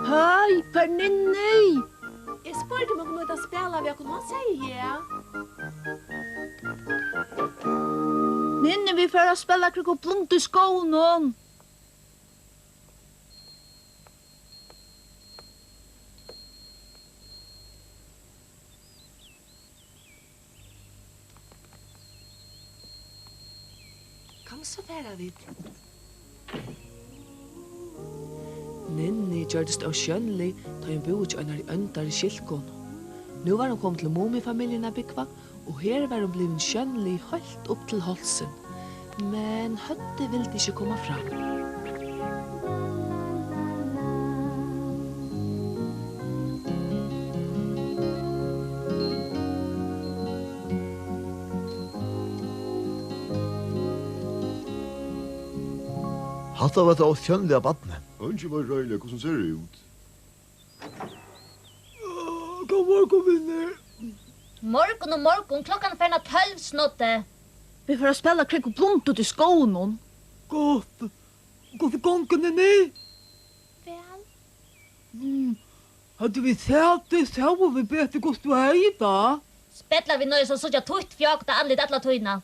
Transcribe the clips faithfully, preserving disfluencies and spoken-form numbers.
Hey, Pernille! Eg spurdi, um hon kundi spæla við okkum, hon segði ja. Ninni, vit fara at spæla krógv og blunda í skóginum. Kom, so fara vit. Ninni gjørdist ósjónlig, tá hon búði hjá einari óndari skyldkonu. Nú var hon komin til Mumifamiljuna at búgva, og her var hon blivin sjónlig heilt upp til hálsin. Men høvdið vildi ikki koma fram. Hatta var tað ósjónliga barnið. Eingin veit rættiliga, hvussu hon sær út. Góðan morgun, vinir. Morgun og morgun, klokkan er farin av tólv, Snoddi. Vit fara at spæla krógv og blunda úti í skóginum. Gott. Hvussu gongur, Ninni? Væl. Mm. Høvdu vit sæð teg, sóu vit betur, hvussu tú hevði tað. Spell at vit noyðast at síggja títt fjákuta andlit alla tíðina.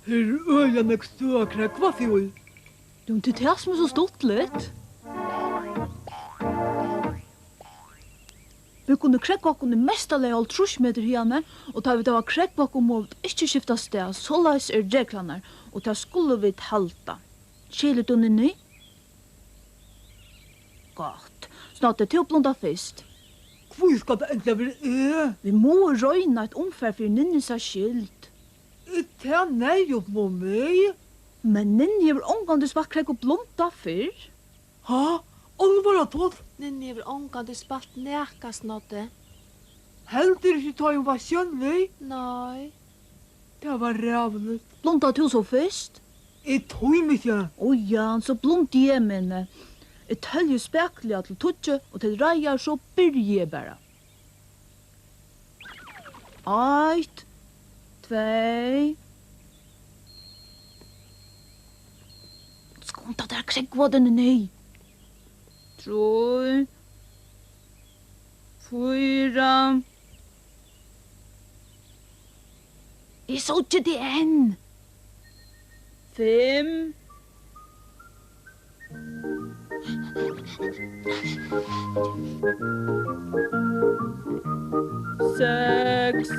Her er øgiliga nógv støð at krógva seg í. Jú, men tað er tað, sum er so stuttligt. Vit kunnu krógva okkum í mesta lagi hálvtrýss metrar hiðani, og tá vit hava krógvað okkum, mugu vit ikki skifta stað. Soleiðis eru reglurnar, og tað skulu vit halda. Skilur tú, Ninni? Gott. Snoddi, tú blundar fyrst. Hví skal tað endiliga vera eg? Vit mugu royna eitt umfar fyri Ninni sína skyld. Er tað neyðugt, Mumi? Men Ninni hevur ongantíð spælt krógv og blunda fyrr. Ha? Álvara tað? Ninni hevur ongantíð spælt nakað, Snoddi. Heldur ikki, tá hon var sjónlig? Nei. Tað var ræðuligt. Blundar tú so fyrst? Eg tími ikki. Ó ja, so blundi eg, men, eh, eg telji spakuliga til tíggju, og til reiðar, so byrji eg bara. Eitt, tvey. Skunda tær at krógva teg, Ninni. Trý, fýra. Eg síggi teg enn. Fimm. Seks.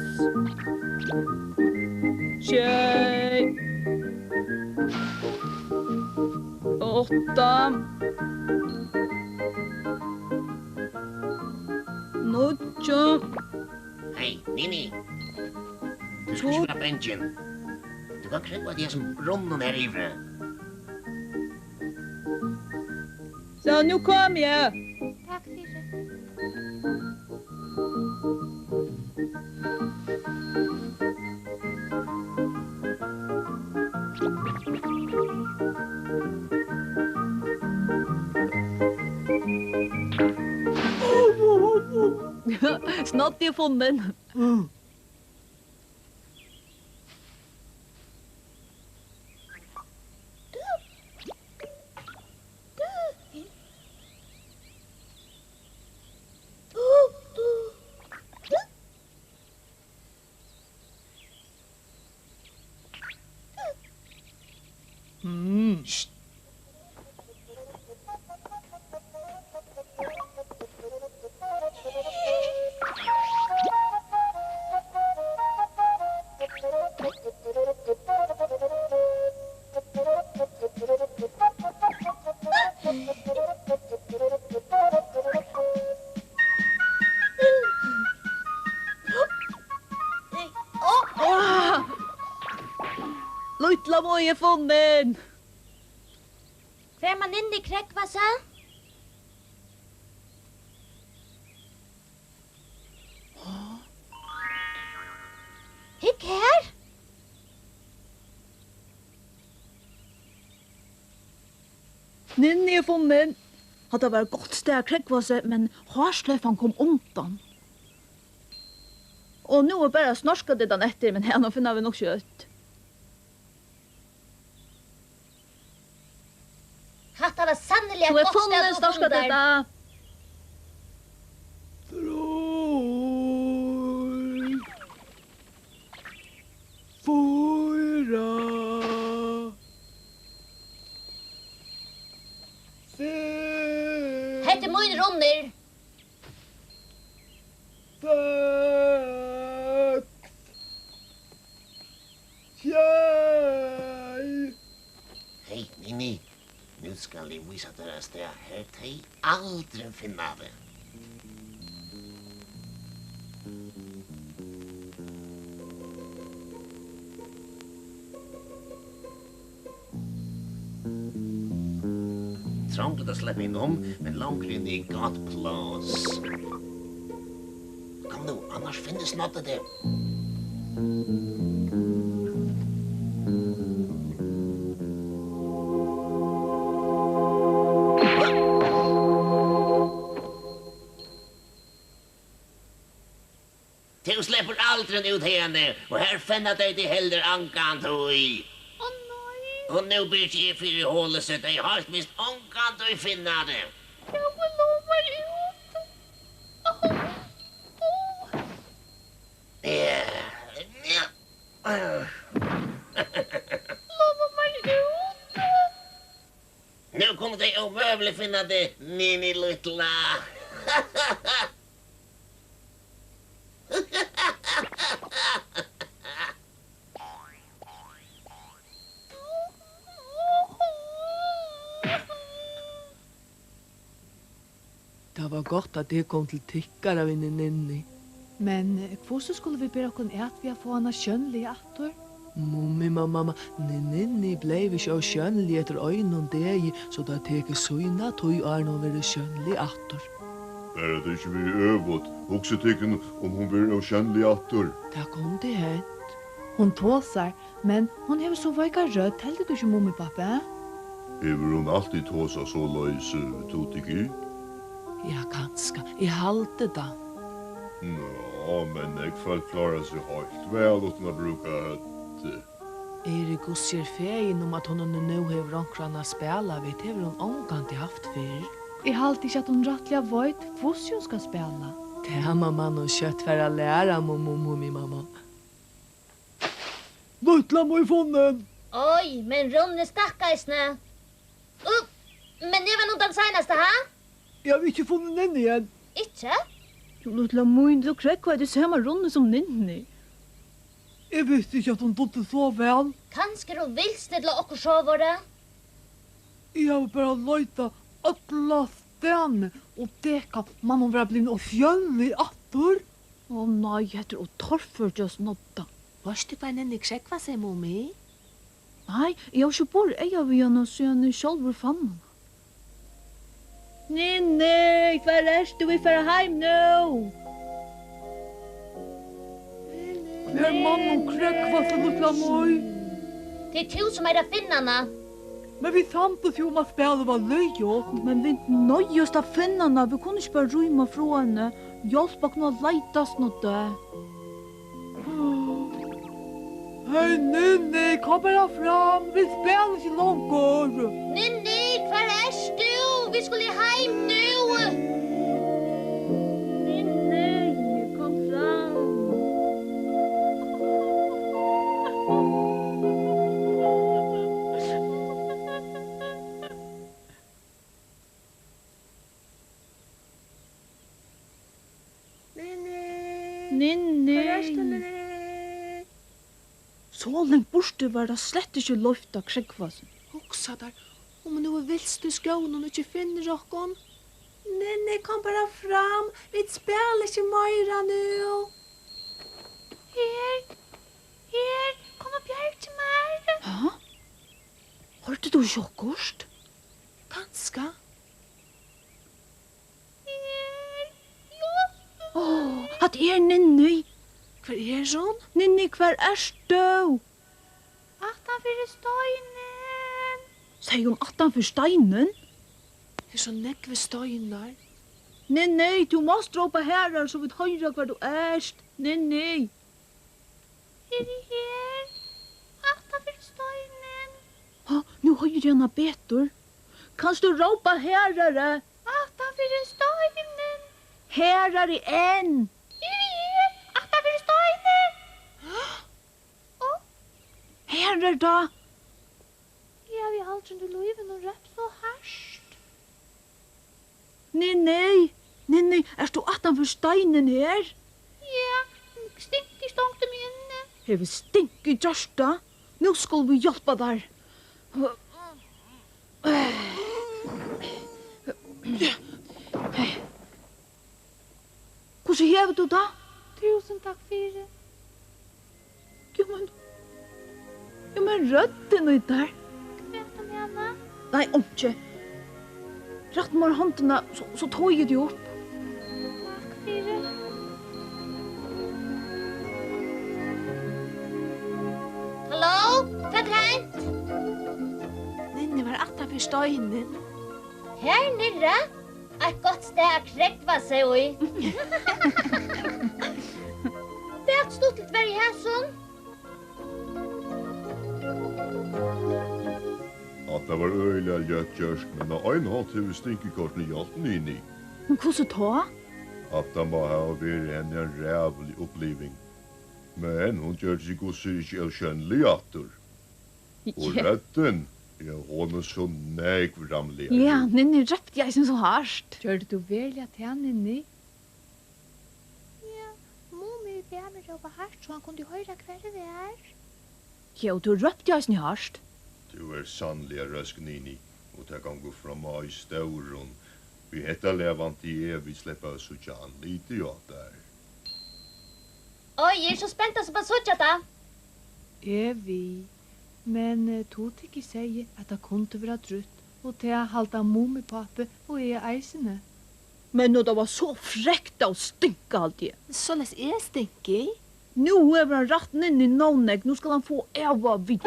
Sjey. Átta. Níggju. Hey, Ninni. Tú skalt ikki vera bangin. Tú kanst krógva teg í hesum brunninum her yviri. So, nú komi eg. Takk fyri. Snoddi er funnin. Mm. Lítla Mý er funnin! Hvar man Ninni krógva seg? Ninni er funnin. Hatta var eitt gott stað at krógva seg, men hársløyfan kom undan. Og nú er bara Snorkadiddan eftir, men hana finna vit nokk skjótt. Hatta var sanniliga eitt gott stað at koma undan. Tú ert funnin, Snorkadidda. Trý, fýra, fimm. Hetta er mín runnur. Seks. Sjey. Hey, Ninni, nú skal eg vísa tær eitt stað, har tey aldrin finna teg. Trongt at sleppa inn um, men longur inni er gott pláss. Kom nú, annars finnur Snoddi teg. Tú sleppur aldrin út hiðani, og her finna tey teg heldur ongantíð. Ó nei. Og nú byrgi eg fyri holið, so tey heilt vist ongantíð finna teg. Góði, lova mær út. Ó, ó. Ja, ja. Lova mær út. Nú kunnu tey ómøguliga finna teg, Ninni lítla. Tað var gott, at eg kom til tykkara, vinir Ninni. Men, eh, hvussu skulu vit bera okkum at við at fáa hana sjónliga aftur? Mummi, mamma, mamma, Ni-, Ninni bleiv ikki ósjónlig eftir einum degi, so tað tekur sína tíð, áðrenn hon verður sjónlig aftur. Bara tað ikki verður øvugt. Hugsið tykkum, um hon verður ósjónlig aftur. Tað kundi hent. Hon tosar, men hon hevur so veika rødd, heldur tú ikki, Mummipápi? Hevur hon altíð tosað soleiðis, eh, Tuttiki? Ja, kanska. Eg haldi tað. Ná, men nógv fólk klára seg heilt væl uttan at brúka høvdið. Eg eri hvussu er fegin um, at hon nú hevur onkran at spæla við. Tað hevur hon ongantíð havt fyrr. Eg haldi ikki, at hon rættiliga veit, hvussu hon skal spæla. Tað má man nú skjótt fara at læra, Mummi, Mummi, mamma. Lítla Mý funnin! Oj, men Runni stakk eisini. Uh, men eg var nú tann seinasta, ha? Eg havi ikki funnið Ninni enn. Ikki? Jú, Lítla Mý, tú krógvaði teg sama runni sum Ninni. Eg visti ikki, at hon dugdi so væl. Kanska er hon vilst ella okkurt sovorðið. Eg havi bara leitað allastaðni og dekað, man hon vera blivin ósjónlig aftur. Ó nei, hetta er ov torført hjá Snodda. Veitst tú, hvar Ninni krógvar seg, Mummi? Nei, eg havi ikki borið eyga við hana, síðan eg sjálvur fann hana. Ninni, hvar ert tú? Vit fara heim nú. Hvar man hon krógva seg, Lítla Mý? Tað er tú, sum eigur at finna hana. Men vit samdust jú um, at spælið var liðugt. Men vit noyðast at finna hana. Vit kunnu ikki bara rýma frá henni. Hjálp okkum at leita, Snoddi. Hey, Ninni, kom bara fram. Vit spæla ikki longur. Ninni, hvar ert tú? Vit skulu heim nú. Ninni, kom fram. Ninni. Ninni. Hvar ert tú, Ninni? So langt burtur var tað slett ikki loyvt at krógva seg. Hugsa tær, um hon nú er vilst í skóginum og ikki finnur okkum. Ninni, kom bara fram. Vit spæla ikki meira nú. Her, her, kom og bjarga mær. Ha? Hoyrdi tú ikki okkurt? Kanska. Her, hjálp. Ó, hatta er Ninni. Hvar er hon? Ninni, hvar ert tú? Aftan fyri steinin. Segði hon aftan fyri steinin? Tað eru so nógvir steinar. Nei, nei, tú mást rópa harðari, so vit hoyra, hvar tú ert. Nei, nei. Eg eri her, aftan fyri steinin. Ha, nú hoyri eg hana betur. Kanst tú rópa harðari? Aftan fyri steinin. Harðari enn. Eg eri her, aftan fyri steinin. Ó. Harðari tá. Eg havi aldrin í lívinum rópt so hart. Nei, nei, nei, nei, ert tú aftan fyri steinin her? Ja, Stinky stongdi meg inni. Hevur Stinky gjørt tað? Nú skulu vit hjálpa tær. Hvussu hevur tú tað? Túsund takk fyri. Jú, men, jú, men røddin í tær. Hvat um hana? Nei, einki. Rætt mær hondina, so, so togi eg teg upp. Takk fyri. Halló? Hvat er hent? Ninni var aftan fyri steinin. Her niðri? Eitt gott stað at krógva seg í. Hvat stuttligt var í hesum? Hatta var øgiliga ljótt gjørt, men á ein hátt hevur Stinky kortini hjálpt Ninni. Men hvussu tá? Hatta má hava verið henni ein ræðulig uppliving. Men hon gjørdi seg hvussu er ikki ósjónlig aftur. Og ja, røddin, ja, hon er so nógv ramligari. Ja, Ninni rópti eisini so hart. Gjørdi tú veruliga tað, Ninni? Ja, Mumi bað meg rópa hart, so hann kundi hoyra, hvar eg var. Ja, og tú rópti eisini hart. Tú ert sanniliga røsk, Ninni, og tað gongur fram á í stórum. Við hetta lag vænti eg, vit sleppa at síggja andlitið á tær. Oj, eg eri so spent at síggja tað. Eg við. Men, eh, Tuttiki segði, at tað kundi vera drúgt, og tað halda Mumipápi og eg eisini. Men nú, tað var so frekt av Stinky, haldi eg. Soleiðis er Stinky. Nú hevur hann rætt Ninni nóg nógv. Nú skal hann fáa ava við.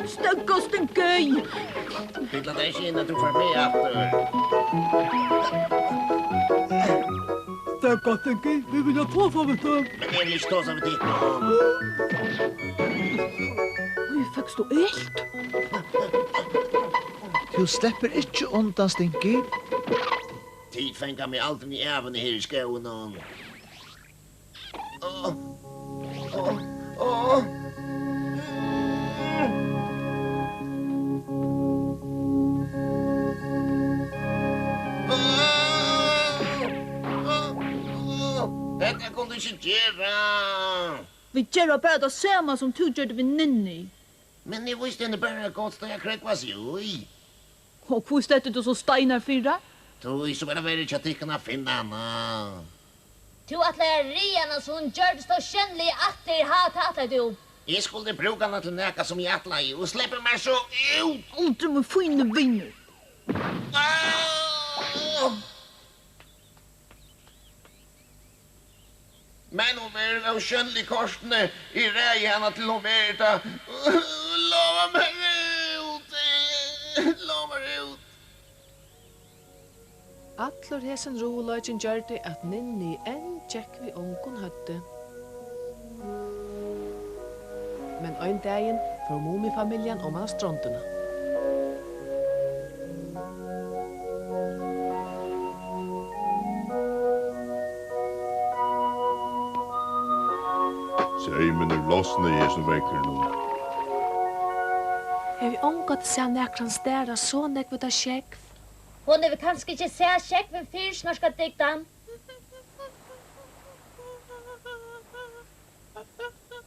Steðga, Stinky! Billa tær ikki inn, at tú fært meg aftur. Steðga, Stinky, vit vilja tosa við teg. Men eg vil ikki tosa við tykkum. Hví fekst tú ilt? Tú sleppur ikki undan, Stinky. Tit fanga meg aldrin í ævini her í skóginum. Áh, áh, áh. Hetta kunnu tit ikki gera. Vit gera bara tað sama, sum tú gjørdi við Ninni. Men eg vísti henni bara eitt gott stað at krógva seg í. Og hví setti tú so steinar fyri? Tí so var tað verri hjá tykkum at finna hana. Tú ætlaði at ræða hana, so hon gjørdist ósjónlig aftur, ha, tað ætlaði tú. Eg skuldi brúka hana til nakað, sum eg ætlaði, og sleppi mær so út. Aldri, mín fíni vinur. Ah! Men hon verður ósjónlig kortini. Eg ræði hana, til hon verður tað. Lova mær út! Lova mær út! Allur hesin ruðuleikin gjørdi, at Ninni enn gekk við ongum høvdi. Men ein dagin fór Mumifamiljan oman á strondina. Seymin er losnað í hesum veðrinum. Eg havi ongantíð sæð nakran stara so nógv út á sjógv. Hon hevur kanska ikki sæð sjógvin fyrr, Snorkadiktan.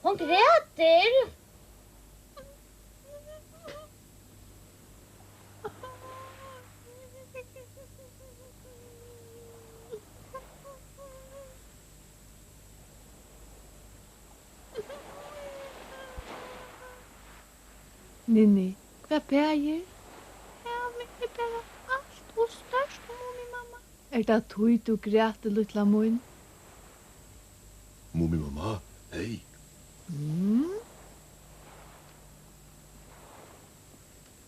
Hon grætur. Ninni, hvat bagir? Havið er bara alt ov stórt, Mumimamma. Er tað tí, tú grætur, lítla mín? Mumimamma, hey. Mm?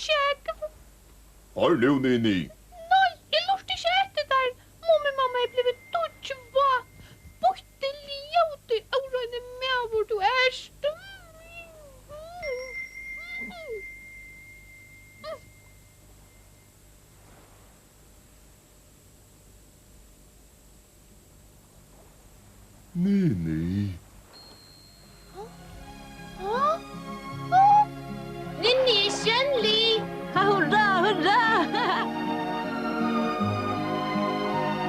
sjógv. Hoyr nú, Ninni. Nei, eg lurti ikki eftir tær. Mumimamma er blivin dýggjvát. Býtti ljóti, óreini maður tú ert. Ninni. Hå? Hå? Ninni er sjónlig! Ha, hurra, hurra!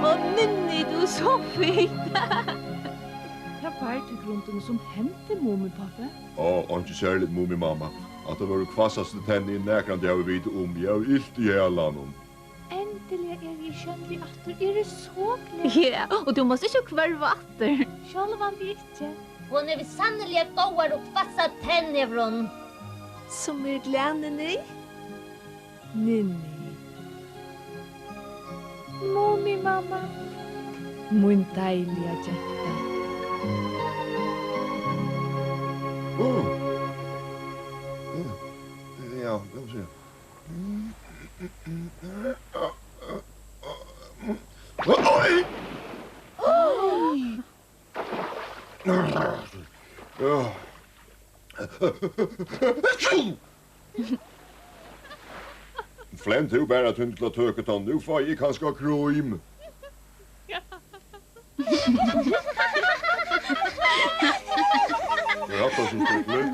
Ó, Ninni, tú ert so fín! Hvat var tað í grundini, sum hendi, Mumipápi? Á, einki serligt, Mumimamma. Hatta vóru hvassastu tenn, eg nakrantíð havi vitað um. Eg havi ilt í halanum. Endiliga eri eg sjónlig aftur. Eg eri so glað. Ja, og tú mást ikki hvørva aftur. Sjálvandi ikki. Hon hevur sanniliga góðar og hvassar tenn, hevur hon. Sum er glað, Ninni? Ninni. Mumimamma. Mín deiliga genta. Ó. Ja, ja, ja. Flend tú bara, Tindlatøkutann, nú fái eg kanska krím. Hvat er hatta sum spillir?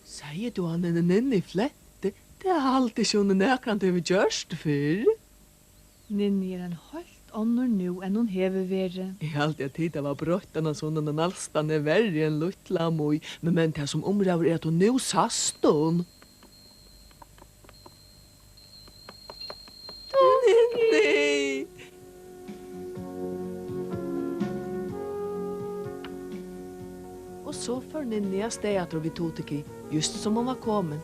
Segði tú, hann er Ninni Fletti? Tað haldi eg ikki, hon nakrantíð hevur gjørt fyrr. Ninni er ein heilt onnur nú, enn hon hevur verið. Eg haldi, at tit hava broytt hana, so hon er næstan verri enn lítla Mý. Men, men tað, sum umræður, er, at hon nú sæst, hon. Ninni! Og so fór Ninni avstað aftur við Tutiki, júst sum hon var komin.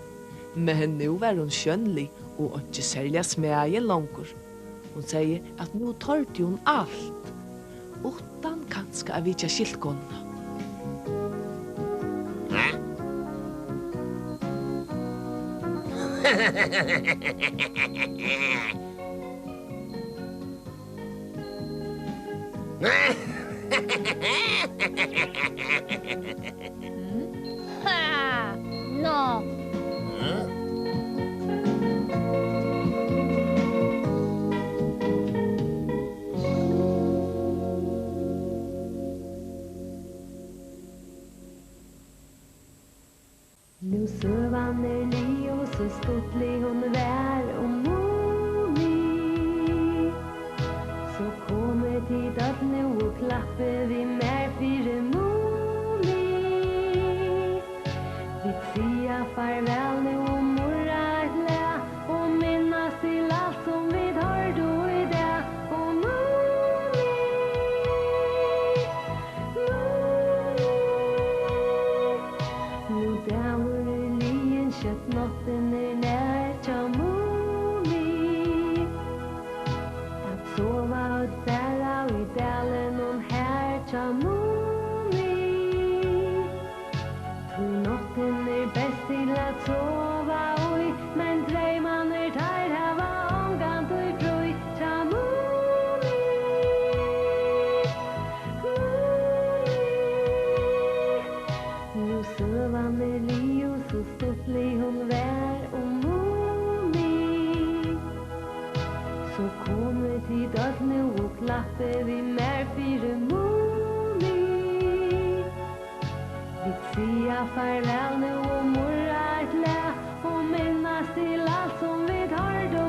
Men nú var hon sjónlig og einki serliga smæðin longur. Hon segði, at nú tordi hon alt, uttan kanska at vitja skiltkonuna. Ha! Nå. Nú søgan er liðug, so stuttlig hon var um Mumi. So komið tit øll nú og klappið við mær fyri Mumi. Vit siga farvæl nú og murra eitt lag og minnast til alt sum vit hoyrdu í dag. Og Mumi, Mumi, nú dagur er liðin, skjótt náttin er nær hjá Mumi. At sova øll bara í dalinum her hjá Mumi. Tí náttin er best til at sova í, men dreymarnir, teir hava ongantíð frí hjá Mumi. Mumi. Nú søgan er liðug, so stuttlig hon var um Mumi. So komið tit øll nú og klappið við mær fyri Mumi. Vit siga farvæl nú og murra eitt lag og minnast til alt sum vit hoyrdu